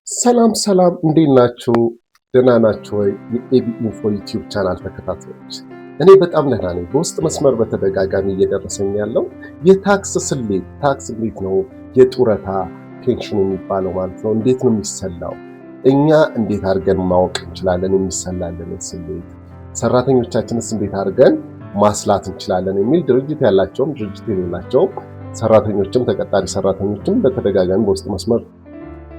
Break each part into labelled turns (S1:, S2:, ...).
S1: ሰላም ሰላም፣ እንዴት ናችሁ? ደህና ናችሁ ወይ? የኤቢ ኢንፎ ዩቲዩብ ቻናል ተከታታዮች፣ እኔ በጣም ደህና ነኝ። በውስጥ መስመር በተደጋጋሚ እየደረሰኝ ያለው የታክስ ስሌት፣ ታክስ እንዴት ነው የጡረታ pension የሚባለው ማለት ነው፣ እንዴት ነው የሚሰላው? እኛ እንዴት አድርገን ማወቅ እንችላለን የሚሰላልንን ስሌት? ሰራተኞቻችንስ እንዴት አድርገን ማስላት እንችላለን የሚል ድርጅት ያላቸውም ድርጅት የሌላቸውም ሰራተኞችም ተቀጣሪ ሰራተኞችም በተደጋጋሚ በውስጥ መስመር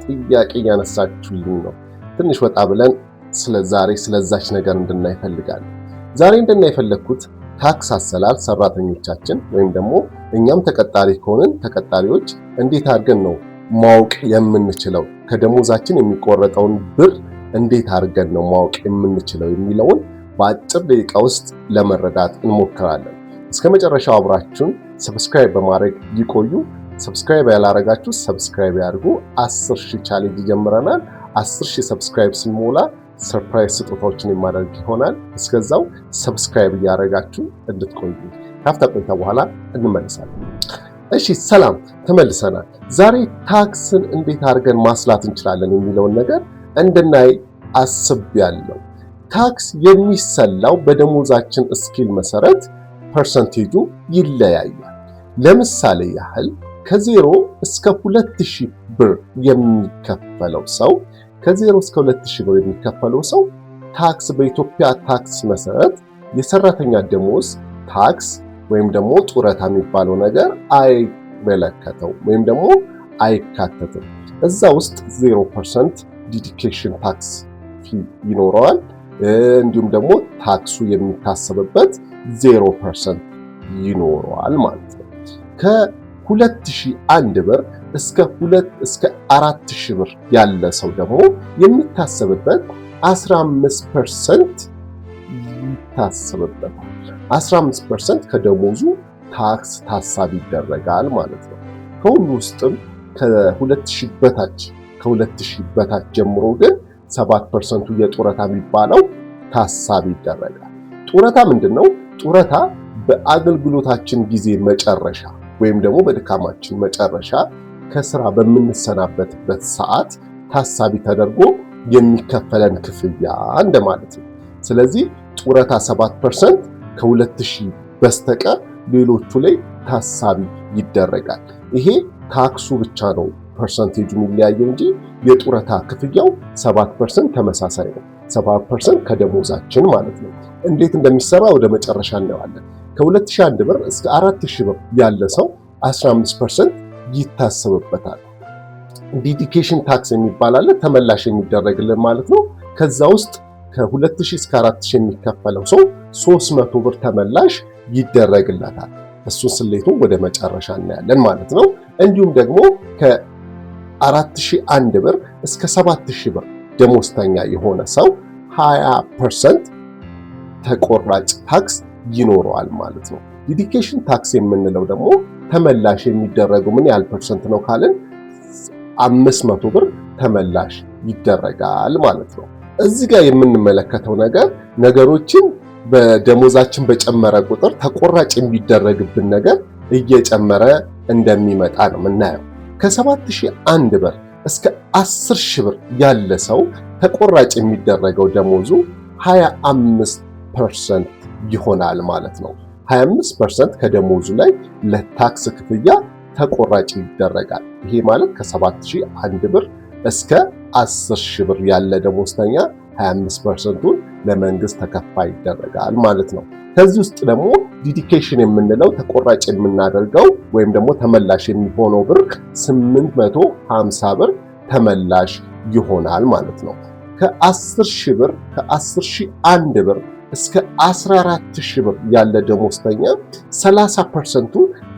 S1: ጥያቄ እያነሳችሁልኝ ነው። ትንሽ ወጣ ብለን ስለ ዛሬ ስለዛች ነገር እንድናይ እፈልጋለሁ። ዛሬ እንድናይ የፈለግኩት ታክስ አሰላል ሰራተኞቻችን ወይም ደግሞ እኛም ተቀጣሪ ከሆንን ተቀጣሪዎች እንዴት አድርገን ነው ማወቅ የምንችለው፣ ከደሞዛችን የሚቆረጠውን ብር እንዴት አድርገን ነው ማወቅ የምንችለው የሚለውን በአጭር ደቂቃ ውስጥ ለመረዳት እንሞክራለን። እስከ መጨረሻው አብራችሁን subscribe በማድረግ ይቆዩ። Subscribe ያላረጋችሁ subscribe ያድርጉ። 10,000 challenge ጀምረናል። 10,000 subscribe ስንሞላ surprise ስጦታዎችን የማደርግ ይሆናል። እስከዛው subscribe እያደረጋችሁ እንድትቆዩ። ካፍታ ቆይታ በኋላ እንመለሳለን። እሺ ሰላም፣ ተመልሰናል። ዛሬ ታክስን እንዴት አድርገን ማስላት እንችላለን የሚለውን ነገር እንድናይ አስቤያለሁ። ታክስ የሚሰላው በደሞዛችን scale መሰረት percentage ኡ ይለያያል። ለምሳሌ ያህል ከ0 እስከ 2000 ብር የሚከፈለው ሰው፣ ከ0 እስከ 2000 ብር የሚከፈለው ሰው ታክስ በኢትዮጵያ ታክስ መሰረት የሰራተኛ ደሞዝ ታክስ ወይም ደግሞ ጡረታ የሚባለው ነገር አይመለከተው ወይም ደግሞ አይካተትም። እዛ ውስጥ 0% deduction tax fee ይኖረዋል። እንዲሁም ደግሞ ታክሱ የሚታሰብበት 0% ይኖረዋል ማለት ነው። ከ2001 ብር እስከ 4000 ብር ያለ ሰው ደግሞ የሚታሰብበት 15% ይታሰብበታል። 15% ከደሞዙ ታክስ ታሳቢ ይደረጋል ማለት ነው። ከሁሉ ውስጥም ከ2000 በታች ጀምሮ ግን 7%ቱ የጡረታ የሚባለው ታሳቢ ይደረጋል። ጡረታ ምንድን ነው? ጡረታ በአገልግሎታችን ጊዜ መጨረሻ ወይም ደግሞ በድካማችን መጨረሻ ከስራ በምንሰናበትበት ሰዓት ታሳቢ ተደርጎ የሚከፈለን ክፍያ እንደማለት ነው። ስለዚህ ጡረታ 7% ከ2000 በስተቀር ሌሎቹ ላይ ታሳቢ ይደረጋል። ይሄ ታክሱ ብቻ ነው percentage ኡ የሚለያየው እንጂ የጡረታ ክፍያው 7% ተመሳሳይ ነው። 7% ከደሞዛችን ማለት ነው። እንዴት እንደሚሰራ ወደ መጨረሻ እናየዋለን። ከ2001 ብር እስከ 4000 ብር ያለ ሰው 15% ይታሰብበታል። Deduction tax የሚባል አለ፣ ተመላሽ የሚደረግልን ማለት ነው። ከዛ ውስጥ ከ2000 እስከ 4000 የሚከፈለው ሰው 300 ብር ተመላሽ ይደረግለታል። እሱን ስሌቱን ወደ መጨረሻ እናያለን ማለት ነው። እንዲሁም ደግሞ ከ4001 ብር እስከ 7000 ብር ደሞዝተኛ የሆነ ሰው 20% ተቆራጭ ታክስ ይኖረዋል ማለት ነው። Deduction tax የምንለው ደግሞ ተመላሽ የሚደረገው ምን ያህል percent ነው ካልን 500 ብር ተመላሽ ይደረጋል ማለት ነው። እዚህ ጋር የምንመለከተው ነገር ነገሮችን በደሞዛችን በጨመረ ቁጥር ተቆራጭ የሚደረግብን ነገር እየጨመረ እንደሚመጣ ነው የምናየው። ከ7001 ብር እስከ 10,000 ብር ያለ ሰው ተቆራጭ የሚደረገው ደሞዙ 25% ይሆናል ማለት ነው። 25% ከደሞዙ ላይ ለታክስ ክፍያ ተቆራጭ ይደረጋል። ይሄ ማለት ከ7001 ብር እስከ 10,000 ብር ያለ ደሞዝተኛ 25%ቱን ለመንግስት ተከፋይ ይደረጋል ማለት ነው። ከዚህ ውስጥ ደግሞ deduction የምንለው ተቆራጭ የምናደርገው ወይም ደግሞ ተመላሽ የሚሆነው ብር 850 ብር ተመላሽ ይሆናል ማለት ነው። ከ10,000 ብር፣ ከ10,001 ብር እስከ 14,000 ብር ያለ ደሞዝተኛ 30%ቱ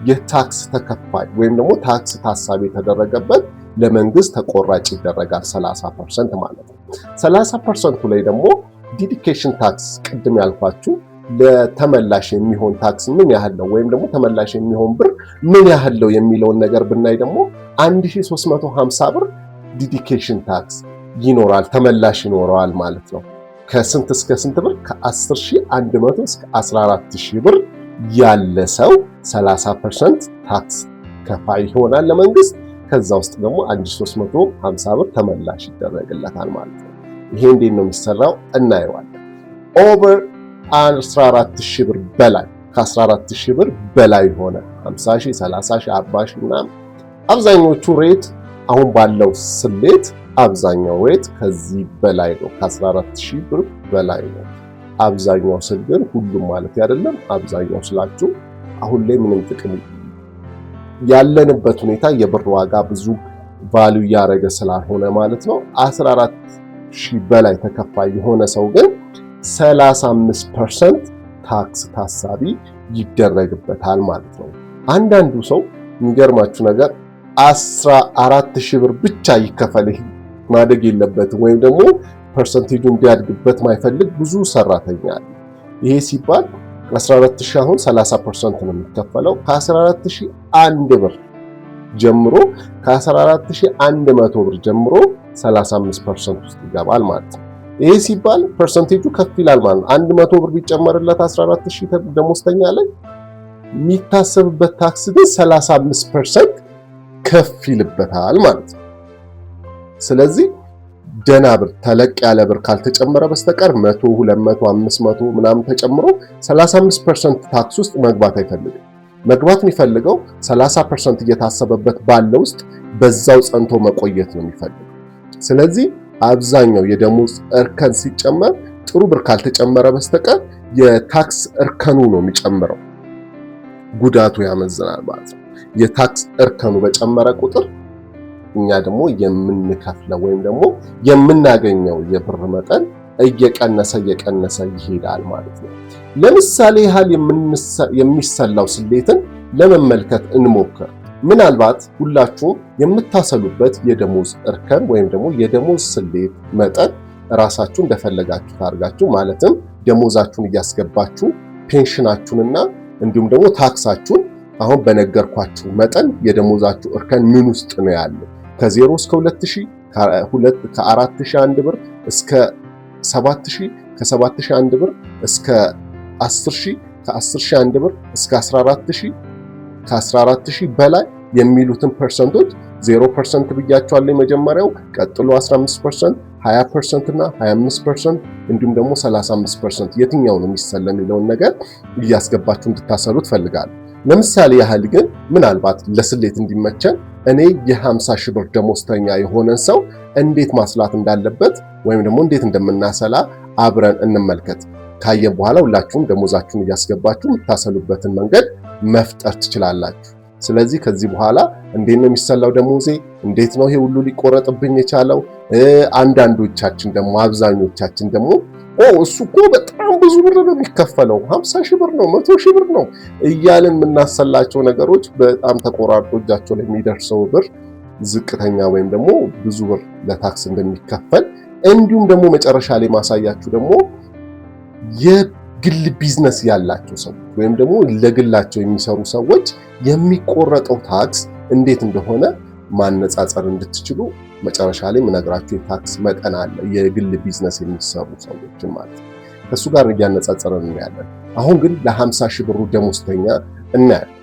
S1: የታክስ ተከፋይ ወይም ደግሞ ታክስ ታሳቢ የተደረገበት ለመንግስት ተቆራጭ ይደረጋል፣ 30% ማለት ነው። 30%ቱ ላይ ደግሞ deduction tax ቅድም ያልኳችሁ ለተመላሽ የሚሆን ታክስ ምን ያህል ነው ወይም ደግሞ ተመላሽ የሚሆን ብር ምን ያህል ነው የሚለውን ነገር ብናይ ደግሞ 1350 ብር deduction tax ይኖራል፣ ተመላሽ ይኖረዋል ማለት ነው። ከስንት እስከ ስንት ብር? ከ10,100 እስከ 14,000 ብር ያለ ሰው 30% ታክስ ከፋይ ይሆናል ለመንግስት። ከዛ ውስጥ ደግሞ 1350 ብር ተመላሽ ይደረግለታል ማለት ነው። ይሄ እንዴት ነው የሚሰራው እናየዋለን። Over 14,000 ብር በላይ፣ ከ14,000 ብር በላይ ሆነ 50 ሺህ፣ 30 ሺህ፣ 40 ሺህ ምናምን፣ አብዛኞቹ rate አሁን ባለው ስሌት አብዛኛው rate ከዚህ በላይ ነው። ከ14,000 ብር በላይ ነው። አብዛኛው ስል ግን ሁሉም ማለት አይደለም። አብዛኛው ስላችሁ አሁን ላይ ምንም ጥቅም ያለንበት ሁኔታ የብር ዋጋ ብዙ value እያደረገ ስላልሆነ ማለት ነው። 14,000 በላይ ተከፋይ የሆነ ሰው ግን 35% ታክስ ታሳቢ ይደረግበታል ማለት ነው። አንዳንዱ ሰው የሚገርማችሁ ነገር 14,000 ብር ብቻ ይከፈልህ ማደግ የለበትም ወይም ደግሞ percentage ኡ እንዲያድግበት ማይፈልግ ብዙ ሰራተኛ አለ። ይሄ ሲባል 14,000 አሁን 30% ነው የሚከፈለው። ከ14,001 ብር ጀምሮ፣ ከ14,100 ብር ጀምሮ 35% ውስጥ ይገባል ማለት ነው። ይሄ ሲባል percentage ኡ ከፍ ይላል ማለት ነው። 100 ብር ቢጨመርለት 14,000 ደሞዝተኛ ላይ የሚታሰብበት ታክስ ግን 35% ከፍ ይልበታል ማለት ነው። ስለዚህ ደና ብር ተለቅ ያለ ብር ካልተጨመረ በስተቀር 100፣ 200፣ 500 ምናምን ተጨምሮ 35% ታክስ ውስጥ መግባት አይፈልግም። መግባት የሚፈልገው 30% እየታሰበበት ባለ ውስጥ በዛው ጸንቶ መቆየት ነው የሚፈልገው። ስለዚህ አብዛኛው የደሞዝ እርከን ሲጨመር ጥሩ ብር ካልተጨመረ በስተቀር የታክስ እርከኑ ነው የሚጨምረው። ጉዳቱ ያመዝናል ማለት ነው። የታክስ እርከኑ በጨመረ ቁጥር እኛ ደግሞ የምንከፍለው ወይም ደግሞ የምናገኘው የብር መጠን እየቀነሰ እየቀነሰ ይሄዳል ማለት ነው። ለምሳሌ ያህል የሚሰላው ስሌትን ለመመልከት እንሞክር። ምናልባት ሁላችሁም የምታሰሉበት የደሞዝ እርከን ወይም ደግሞ የደሞዝ ስሌት መጠን ራሳችሁ እንደፈለጋችሁ ታርጋችሁ፣ ማለትም ደሞዛችሁን እያስገባችሁ pension ኣችሁንና እንዲሁም ደግሞ ታክሳችሁን አሁን በነገርኳችሁ መጠን የደሞዛችሁ እርከን ምን ውስጥ ነው ያለው? ከ0 እስከ 2000፣ ከ4001 ብር እስከ 7000፣ ከ7001 ብር እስከ 10,000፣ ከ10,001 ብር እስከ 14,000፣ ከ14,000 በላይ የሚሉትን percent ኦች 0% ብያቸዋለሁ የመጀመሪያው፣ ቀጥሎ 15%፣ 20% እና 25% እንዲሁም ደግሞ 35% የትኛው ነው የሚሰላ የሚለውን ነገር እያስገባችሁ እንድታሰሉ ትፈልጋለሁ። ለምሳሌ ያህል ግን ምናልባት ለስሌት እንዲመቸን እኔ የ50 ሺህ ብር ደሞዝተኛ የሆነን ሰው እንዴት ማስላት እንዳለበት ወይም ደግሞ እንዴት እንደምናሰላ አብረን እንመልከት። ካየን በኋላ ሁላችሁም ደሞዛችሁን እያስገባችሁ የምታሰሉበትን መንገድ መፍጠር ትችላላችሁ። ስለዚህ ከዚህ በኋላ እንዴት ነው የሚሰላው ደሞዜ? እንዴት ነው ይሄ ሁሉ ሊቆረጥብኝ የቻለው? አንዳንዶቻችን ደግሞ፣ አብዛኞቻችን ደግሞ ኦ እሱ እኮ በጣም ብዙ ብር ነው የሚከፈለው፣ 50 ሺህ ብር ነው፣ 100 ሺህ ብር ነው እያልን የምናሰላቸው ነገሮች በጣም ተቆራርጦ እጃቸው ላይ የሚደርሰው ብር ዝቅተኛ ወይም ደግሞ ብዙ ብር ለታክስ እንደሚከፈል፣ እንዲሁም ደግሞ መጨረሻ ላይ ማሳያችሁ ደግሞ የግል ቢዝነስ ያላቸው ሰዎች ወይም ደግሞ ለግላቸው የሚሰሩ ሰዎች የሚቆረጠው ታክስ እንዴት እንደሆነ ማነጻጸር እንድትችሉ መጨረሻ ላይ የምነግራችሁ የታክስ መጠን አለ። የግል ቢዝነስ የሚሰሩ ሰዎችን ማለት ነው። ከእሱ ጋር እያነጻጸርን እናያለን። አሁን ግን ለ50 ሺህ ብሩ ደሞዝተኛ እናያለን።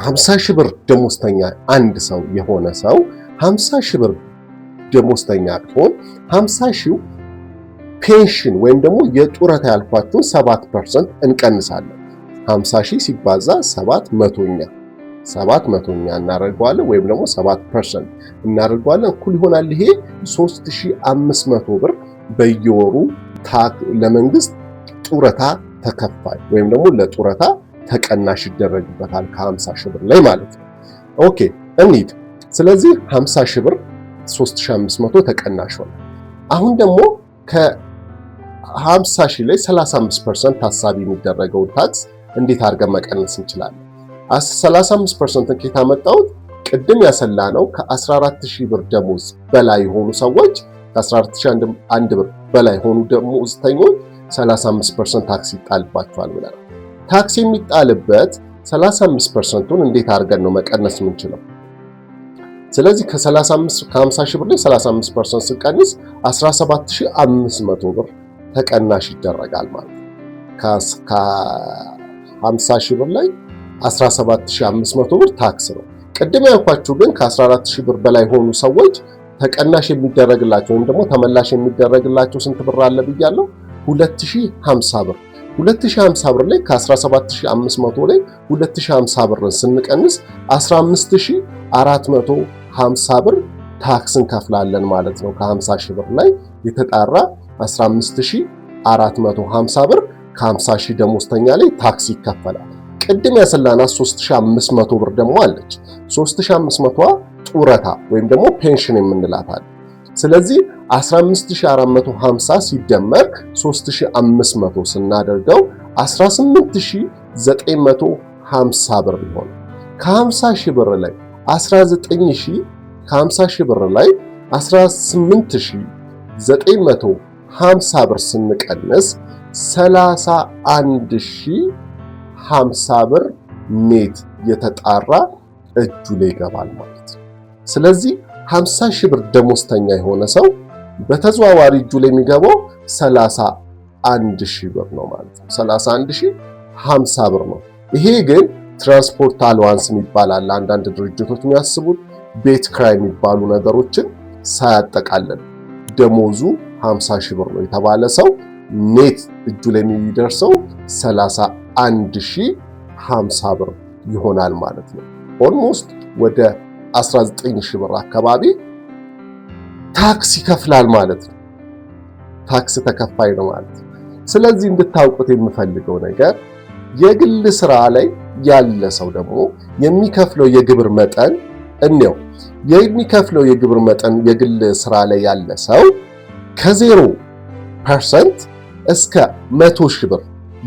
S1: 50 ሺህ ብር ደሞዝተኛ አንድ ሰው የሆነ ሰው፣ 50 ሺህ ብር ደሞዝተኛ ቢሆን 50 ሺው pension ወይም ደግሞ የጡረታ ያልኳችሁን 7% እንቀንሳለን። 50 ሺህ ሲባዛ 7 መቶኛ፣ 7 መቶኛ እናደርገዋለን ወይም ደግሞ 7% እናደርገዋለን፣ እኩል ይሆናል ይሄ 3500 ብር በየወሩ ለመንግስት ጡረታ ተከፋይ ወይም ደግሞ ለጡረታ ተቀናሽ ይደረግበታል ከ50 ሺህ ብር ላይ ማለት ነው። Okay፣ እንሂድ። ስለዚህ 50 ሺህ ብር 3500 ተቀናሽ ሆነ። አሁን ደግሞ ከ50 ሺህ ላይ 35% ታሳቢ የሚደረገውን ታክስ እንዴት አድርገን መቀነስ እንችላለን? 35%ን ከየት አመጣሁት? ቅድም ያሰላነው ከ14,000 ብር ደሞዝ በላይ የሆኑ ሰዎች፣ ከ14,001 ብር በላይ የሆኑ ደሞዝተኞች 35% ታክስ ይጣልባቸዋል ብለናል። ታክስ የሚጣልበት 35%ቱን እንዴት አድርገን ነው መቀነስ የምንችለው? ስለዚህ ከ35 ከ50 ሺህ ብር ላይ 35% ስንቀንስ 17500 ብር ተቀናሽ ይደረጋል ማለት ነው። ከ50 ሺህ ብር ላይ 17500 ብር ታክስ ነው። ቅድም ያልኳችሁ ግን ከ14,000 ብር በላይ የሆኑ ሰዎች ተቀናሽ የሚደረግላቸው ወይም ደግሞ ተመላሽ የሚደረግላቸው ስንት ብር አለ ብያለሁ? 2050 ብር። 2050 ብር ላይ፣ ከ17,500 ላይ 2050 ብርን ስንቀንስ 15,450 ብር ታክስ እንከፍላለን ማለት ነው። ከ50 ሺህ ብር ላይ የተጣራ 15,450 ብር ከ50 ሺህ ደሞዝተኛ ላይ ታክስ ይከፈላል። ቅድም ያሰላናት 3500 ብር ደግሞ አለች። 3500 ጡረታ ወይም ደግሞ pension የምንላት አለ። ስለዚህ 15,450 ሲደመር 3500 ስናደርገው 18,950 ብር ይሆናል። ከ50 ሺህ ብር ላይ 19,000፣ ከ50 ሺህ ብር ላይ 18,950 ብር ስንቀንስ 31,050 ብር net የተጣራ እጁ ላይ ይገባል ማለት ነው። ስለዚህ 50 ሺህ ብር ደሞዝተኛ የሆነ ሰው በተዘዋዋሪ እጁ ላይ የሚገባው 31 ሺህ ብር ነው ማለት ነው። 31 ሺህ 50 ብር ነው። ይሄ ግን transport allowance የሚባል አለ። አንዳንድ ድርጅቶች የሚያስቡት ቤት ክራይ የሚባሉ ነገሮችን ሳያጠቃልል ደሞዙ 50 ሺህ ብር ነው የተባለ ሰው net እጁ ላይ የሚደርሰው 31 ሺህ 50 ብር ይሆናል ማለት ነው። Almost ወደ 19 ሺህ ብር አካባቢ ታክስ ይከፍላል ማለት ነው። ታክስ ተከፋይ ነው ማለት ነው። ስለዚህ እንድታውቁት የምፈልገው ነገር የግል ስራ ላይ ያለ ሰው ደግሞ የሚከፍለው የግብር መጠን እንየው። የሚከፍለው የግብር መጠን የግል ስራ ላይ ያለ ሰው ከ0% እስከ 100,000 ብር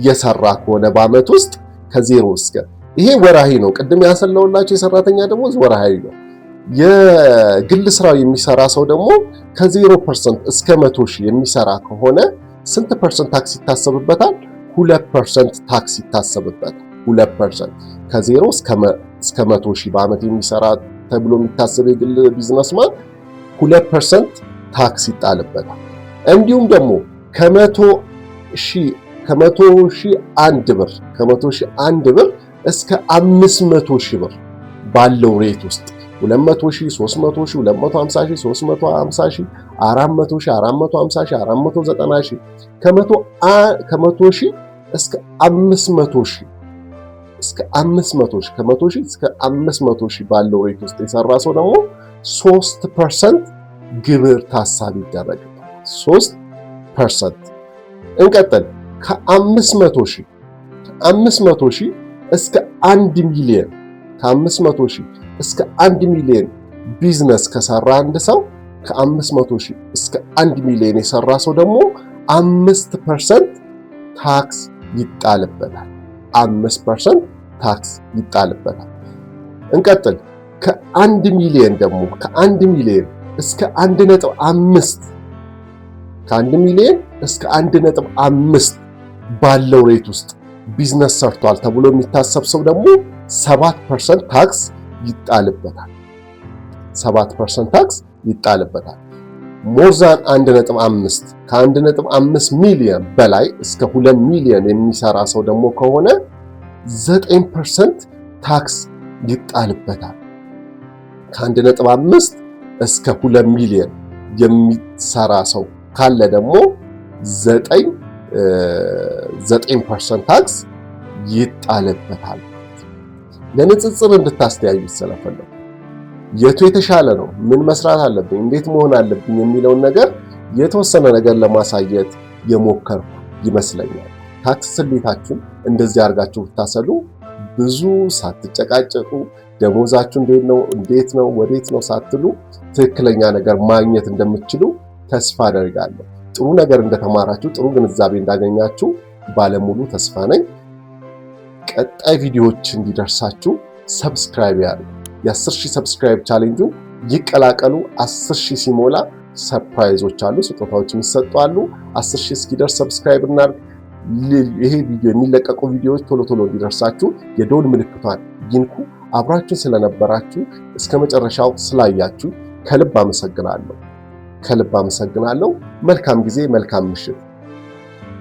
S1: የሰራ ከሆነ በአመት ውስጥ፣ ከዜሮ እስከ፣ ይሄ ወርሃዊ ነው። ቅድም ያሰላሁላችሁ የሰራተኛ ደሞዝ ወርሃዊ ነው። የግል ስራ የሚሰራ ሰው ደግሞ ከ0% እስከ 100,000 የሚሰራ ከሆነ ስንት percent ታክስ ይታሰብበታል? 2% ታክስ ይታሰብበታል። 2% ከዜሮ እስከ 100,000 በአመት የሚሰራ ተብሎ የሚታሰብ የግል businessman 2% ታክስ ይጣልበታል። እንዲሁም ደግሞ ከ100,001 ብር፣ ከ100,001 ብር እስከ 500,000 ብር ባለው rate ውስጥ 200 ሺህ፣ 300 ሺህ፣ 250 ሺህ፣ 350 ሺህ፣ 400 ሺህ፣ 450 ሺህ፣ 490 ሺህ፣ ከመቶ ሺህ እስከ 500 ሺህ፣ እስከ 500 ሺህ፣ ከ100 ሺህ እስከ 500 ሺህ ባለው rate ውስጥ የሰራ ሰው ደግሞ 3% ግብር ታሳቢ ይደረግበታል። 3%። እንቀጥል። ከ500 ሺህ እስከ 1 ሚሊዮን፣ ከ500 ሺህ እስከ 1 ሚሊዮን ቢዝነስ ከሰራ አንድ ሰው፣ ከ500 ሺህ እስከ 1 ሚሊዮን የሰራ ሰው ደግሞ 5% ታክስ ይጣልበታል። 5% ታክስ ይጣልበታል። እንቀጥል። ከ1 ሚሊዮን ደግሞ፣ ከ1 ሚሊዮን እስከ 1.5፣ ከ1 ሚሊዮን እስከ 1.5 ባለው rate ውስጥ ቢዝነስ ሰርቷል ተብሎ የሚታሰብ ሰው ደግሞ 7% ታክስ ይጣልበታል። 7% ታክስ ይጣልበታል። More than 1.5፣ ከ1.5 ሚሊዮን በላይ እስከ 2 ሚሊዮን የሚሰራ ሰው ደግሞ ከሆነ 9% ታክስ ይጣልበታል። ከ1.5 እስከ 2 ሚሊዮን የሚሰራ ሰው ካለ ደግሞ 9% ታክስ ይጣልበታል። ለንጽጽር እንድታስተያዩት ስለፈለኩ የቱ የተሻለ ነው፣ ምን መስራት አለብኝ፣ እንዴት መሆን አለብኝ የሚለውን ነገር የተወሰነ ነገር ለማሳየት የሞከርኩ ይመስለኛል። ታክስ ስሌታችሁን እንደዚህ አድርጋችሁ ብታሰሉ ብዙ ሳትጨቃጨቁ፣ ደሞዛችሁ እንዴት ነው፣ እንዴት ነው፣ ወዴት ነው ሳትሉ ትክክለኛ ነገር ማግኘት እንደምትችሉ ተስፋ አደርጋለሁ። ጥሩ ነገር እንደተማራችሁ፣ ጥሩ ግንዛቤ እንዳገኛችሁ ባለሙሉ ተስፋ ነኝ። ቀጣይ ቪዲዮዎች እንዲደርሳችሁ subscribe ያድርጉ። የ10,000 subscribe challenge ኡን ይቀላቀሉ። 10,000 ሲሞላ surprise ኦች አሉ፣ ስጦታዎች የሚሰጡ አሉ። 10,000 እስኪደርስ subscribe እናድርግ። ይሄ ቪዲዮ የሚለቀቁ ቪዲዮዎች ቶሎ ቶሎ እንዲደርሳችሁ የደወል ምልክቷን ይንኩ። አብራችሁን ስለነበራችሁ፣ እስከ መጨረሻው ስላያችሁ ከልብ አመሰግናለሁ። ከልብ አመሰግናለሁ። መልካም ጊዜ፣ መልካም ምሽት።